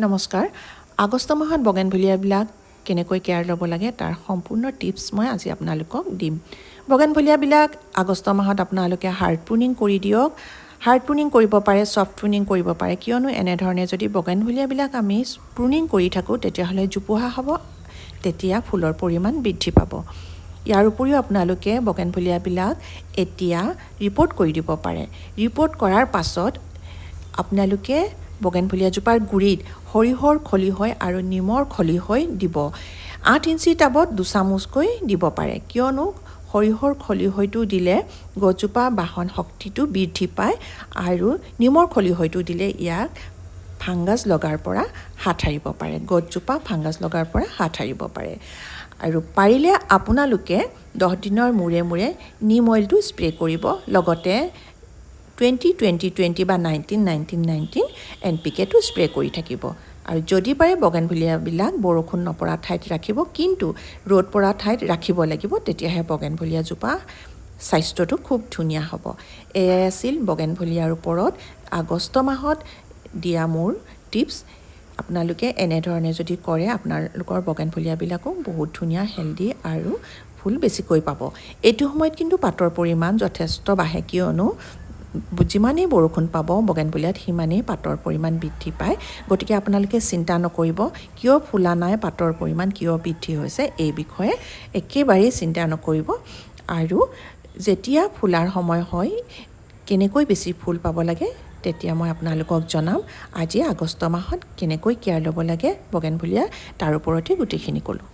নমস্কাৰ। আগষ্ট মাহত বগেনভেলিয়াবিলাক কেনেকৈ কেয়াৰ ল'ব লাগে, তাৰ সম্পূৰ্ণ টিপছ মই আজি আপোনালোকক দিম। বগেনভেলিয়াবিলাক আগষ্ট মাহত আপোনালোকে হাৰ্ড প্ৰুনিং কৰি দিয়ক। হাৰ্ড প্ৰুনিং কৰিব পাৰে, ছফ্ট প্ৰুনিং কৰিব পাৰে। কিয়নো এনেধৰণে যদি বগেনভেলিয়াবিলাক আমি প্ৰুনিং কৰি থাকোঁ, তেতিয়াহ'লে জোপোহা হ'ব, তেতিয়া ফুলৰ পৰিমাণ বৃদ্ধি পাব। ইয়াৰ উপৰিও আপোনালোকে বগেনভেলিয়াবিলাক এতিয়া ৰিপ'ৰ্ট কৰি দিব পাৰে। ৰিপ'ৰ্ট কৰাৰ পাছত আপোনালোকে বগেনভেলিয়াজোপাৰ গুৰিত সৰিয়হৰ খলিহৈ আৰু নিমৰ খলিহৈ দিব। 8 ইঞ্চি টাবত 2 চামুচকৈ দিব পাৰে। কিয়নো সৰিয়হৰ খলিহৈটো দিলে গছজোপা বাহন শক্তিটো বৃদ্ধি পায় আৰু নিমৰ খলিহৈটো দিলে ইয়াক ফাংগাছ লগাৰ পৰা হাত সাৰিব পাৰে, গছজোপা ফাংগাছ লগাৰ পৰা হাত সাৰিব পাৰে। আৰু পাৰিলে আপোনালোকে 10 দিনৰ মূৰে মূৰে নিম অইলটো স্প্ৰে কৰিব, লগতে 20-20-20 বা 19-19-19 এনপিকেটো স্প্ৰে কৰি থাকিব। আৰু যদি পাৰে বগেনভেলিয়াবিলাক বৰষুণ নপৰা ঠাইত ৰাখিব, কিন্তু ৰ'দ পৰা ঠাইত ৰাখিব লাগিব। তেতিয়াহে বগেনভেলিয়াজোপা স্বাস্থ্যটো খুব ধুনীয়া হ'ব। এয়াই আছিল বগেনভেলিয়াৰ ওপৰত আগষ্ট মাহত দিয়া মোৰ টিপছ। আপোনালোকে এনেধৰণে যদি কৰে, আপোনালোকৰ বগেনভেলিয়াবিলাকো বহুত ধুনীয়া, হেল্ডি আৰু ফুল বেছিকৈ পাব। এইটো সময়ত কিন্তু পাতৰ পৰিমাণ যথেষ্ট বাঢ়ে, কিয়নো যিমানেই বৰষুণ পাব বগেনভেলিয়াত, সিমানেই পাতৰ পৰিমাণ বৃদ্ধি পায়। গতিকে আপোনালোকে চিন্তা নকৰিব, কিয় ফুলা নাই, পাতৰ পৰিমাণ কিয় বৃদ্ধি হৈছে, এই বিষয়ে একেবাৰেই চিন্তা নকৰিব। আৰু যেতিয়া ফুলাৰ সময় হয়, কেনেকৈ বেছি ফুল পাব লাগে, তেতিয়া মই আপোনালোকক জনাম। আজি আগষ্ট মাহত কেনেকৈ কেয়াৰ ল'ব লাগে বগেনভেলিয়া, তাৰ ওপৰতে গোটেইখিনি ক'লোঁ।